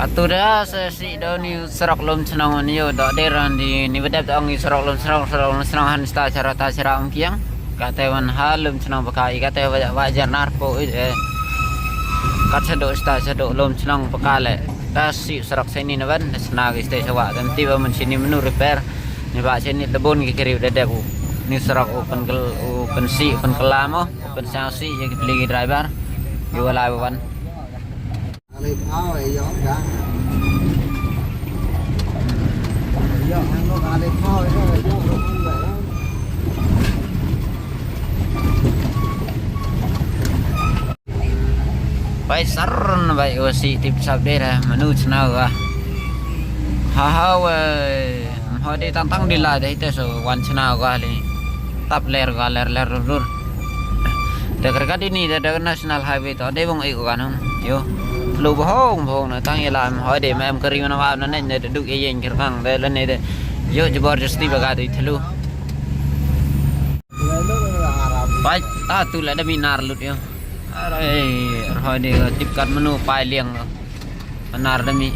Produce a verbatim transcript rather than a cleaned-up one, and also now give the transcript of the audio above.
Atu da sa sih da ni surok lum chnong ni yo da de ran di ni bedep da ong ni surok lum chnong surok lum chnong han sta chara ta chara ong kiang. Kate wan ha lum chnong baka i kate wa wa jar nar po i eh. Kat sa do sta sa do lum chnong baka le. Da sih surok sini na ban sna gi ste sa wa dan ti ba mun sini menu repair. Ni ba sini lebon gi kiri da dep u. Ni surok u pen kel u pen sih pen kelamo u pen sang sih ya ki pli gi driver. Gi wala wan. Bai sar bai wasi tip sap dera manu chna wa. Ha ha wai. Hoi de tang tang di la de te so wan chna wa li. Tap ler wa ler ler rur rur. De kerka di ni de de national highway to de bong ik wa nang. Yo. Lu bohong bohong na tang ila hoi de mem keri mana wa na ne de duk ye yen kerkang de le ne de. Yo jabor justi baga de thlu. Bai ta tu la de minar lut yo. Arai, rhoi de tip kat menu pai liang lo. Anar de mi.